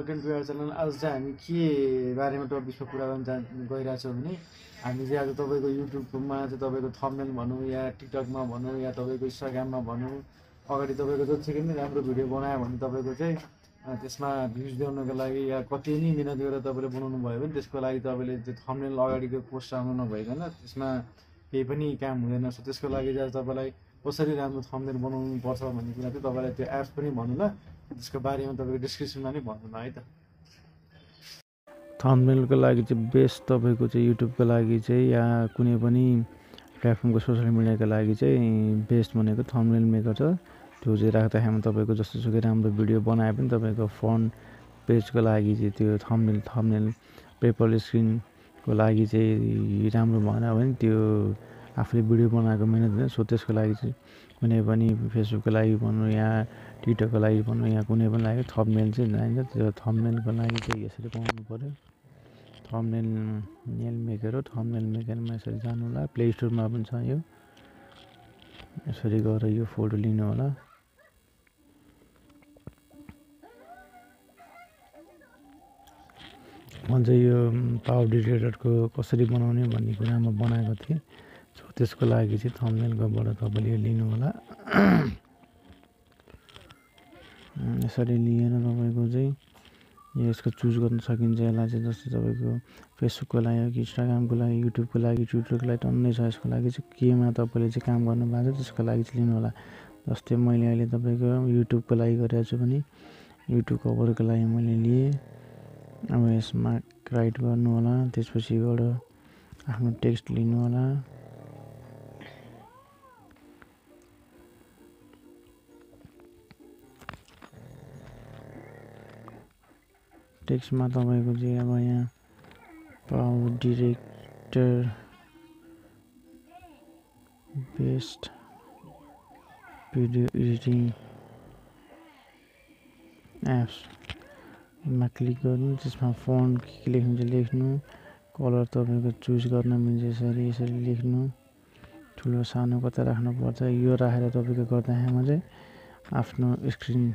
Content creator channel. आज चाहिँ हामी के बारेमा टपिकमा कुरा गर्न गइरहेछौँ भने हामी चाहिँ आज तपाईँको युट्युबमा चाहिँ तपाईँको थम्बनेल भनौँ या टिकटकमा भनौँ या तपाईँको इन्स्टाग्राममा भनौँ, अगाडि तपाईँको जतिसुकै नै राम्रो भिडियो बनायो भने तपाईँको चाहिँ त्यसमा भ्युज ल्याउनको लागि या कति नै मिहिनेत गरेर तपाईँले बनाउनु भयो भने त्यसको लागि तपाईँले त्यो थम्बनेल अगाडिको पोस्ट आउनु नभइकन त्यसमा केही पनि काम हुँदैन। सो त्यसको लागि चाहिँ तपाईँलाई कसरी राम्रो थम्बनेल बनाउनु पर्छ भन्ने कुरा चाहिँ तपाईँलाई त्यो एप्स पनि भन्नु ल, त्यसको बारेमा तपाईँको डिस्क्रिप्सनमा नै भन्नु है त। थम्बनेलको लागि चाहिँ बेस्ट तपाईँको चाहिँ युट्युबको लागि चाहिँ या कुनै पनि प्लेटफर्मको सोसियल मिडियाको लागि चाहिँ बेस्ट भनेको थम्बनेल मेकर छ। त्यो चाहिँ राख्दाखेरि तपाईँको जस्तोसुकै राम्रो भिडियो बनाए पनि तपाईँको फ्रन्ट पेजको लागि चाहिँ त्यो थम्बनेल पेपर स्क्रिनको लागि चाहिँ राम्रो भएन भने त्यो आफूले भिडियो बनाएको मिहिनेत हुँदैन। सो त्यसको लागि चाहिँ कुनै पनि फेसबुकको लागि भनौँ या ट्विटरको लागि भनौँ या कुनै पनि लागि थम्बनेल चाहिँ चाहिन्छ। त्यो थम्बनेलको लागि चाहिँ यसरी बनाउनु पऱ्यो। थम्बनेल मेकर हो, थम्बनेल मेकरमा यसरी जानु होला, प्ले स्टोरमा पनि छ यो। यसरी गएर यो फोटो लिनु होला। अझै यो पावर डिटेक्टरको कसरी बनाउने भन्ने कुरा म बनाएको थिएँ। सो त्यसको लागि चाहिँ थम्बनेलकोबाट तपाईँले यो लिनु होला। यसरी लिएर तपाईँको चाहिँ यसको चुज गर्न सकिन्छ। यसलाई चाहिँ जस्तै तपाईँको फेसबुकको लागि कि इन्स्टाग्रामको लागि, युट्युबको लागि, ट्विटरको लागि टन्नै छ। यसको लागि चाहिँ केमा तपाईँले चाहिँ काम गर्नु भएको छ त्यसको लागि चाहिँ लिनु होला। जस्तै मैले अहिले तपाईँको युट्युबको लागि गरिरहेको छु भने युट्युब कभरको लागि मैले लिएँ। अब यसमा राइट गर्नु होला, त्यसपछिबाट आफ्नो टेक्स्ट लिनु होला। टेक्स्टमा तपाईँको चाहिँ अब यहाँ power director best video editing एप्समा क्लिक गर्नु। त्यसमा फन्ट के लेख्नु चाहिँ लेख्नु, कलर तपाईँको चुज गर्न मिल्छ। यसरी लेख्नु, ठुलो सानो कता राख्नुपर्छ। यो राखेर तपाईँको गर्दाखेरिमा चाहिँ आफ्नो स्क्रिन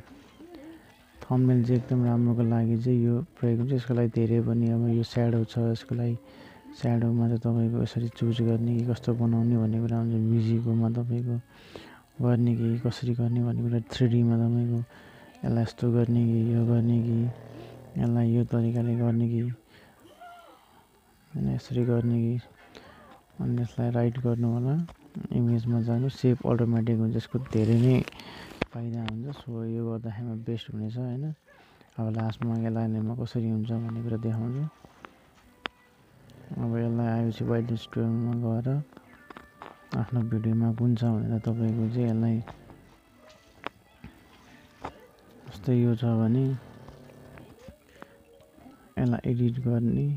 थम्बनेल चाहिँ एकदम राम्रोको लागि चाहिँ यो प्रयोग हुन्छ। यसको लागि धेरै पनि अब यो स्याडो छ, यसको लागि स्याडोमा चाहिँ तपाईँको यसरी चुज गर्ने कि कस्तो बनाउने भन्ने कुरा हुन्छ। म्युजिकमा तपाईँको गर्ने कि कसरी गर्ने भन्ने कुरा, 3Dमा तपाईँको यसलाई यस्तो गर्ने कि यो गर्ने कि यसलाई यो तरिकाले गर्ने कि होइन यसरी गर्ने कि, अनि यसलाई राइट गर्नु होला। इमेजमा जानु, सेभ अटोमेटिक हुन्छ। यसको धेरै नै फाइदा हुन्छ। सो यो गर्दाखेरिमा बेस्ट हुनेछ होइन। अब लास्टमा यसलाई म कसरी हुन्छ भन्ने कुरा देखाउँछु। अब यसलाई आएपछि वाइल्ड स्टोरमा गएर आफ्नो भिडियोमा कुन छ भनेर तपाईँको चाहिँ यसलाई जस्तै यो छ भने यसलाई एडिट गर्ने,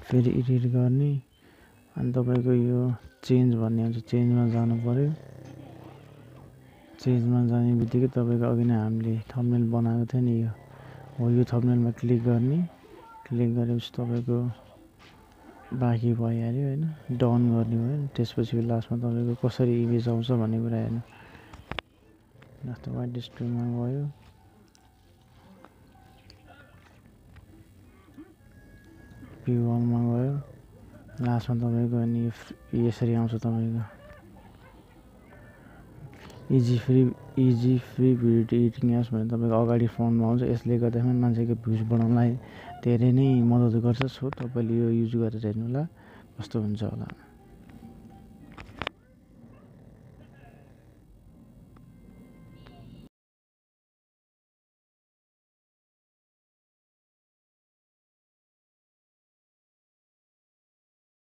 फेरि एडिट गर्ने, अनि तपाईँको यो चेन्ज भन्ने हुन्छ, चेन्जमा जानु पऱ्यो। चेन्जमा जाने बित्तिकै तपाईँको अघि नै हामीले थम्बनेल बनाएको थियो नि, यो हो। यो थम्बनेलमा क्लिक गर्ने, क्लिक गरेपछि तपाईँको बाँकी भइहाल्यो होइन, डन गर्ने भयो। त्यसपछि लास्टमा तपाईँको कसरी इमेज आउँछ भन्ने कुरा हेर्नु। जस्तो वाइट स्टोरमा गयो, P1मा गयो, लास्टमा तपाईँको अनि यसरी आउँछ तपाईँको easy free video editing apps भने तपाईँको अगाडि फ्रन्टमा आउँछ। यसले गर्दाखेरि मान्छेको भ्युज बढाउनलाई धेरै नै मद्दत गर्छ। सो तपाईँले यो युज गरेर हेर्नु होला कस्तो हुन्छ होला।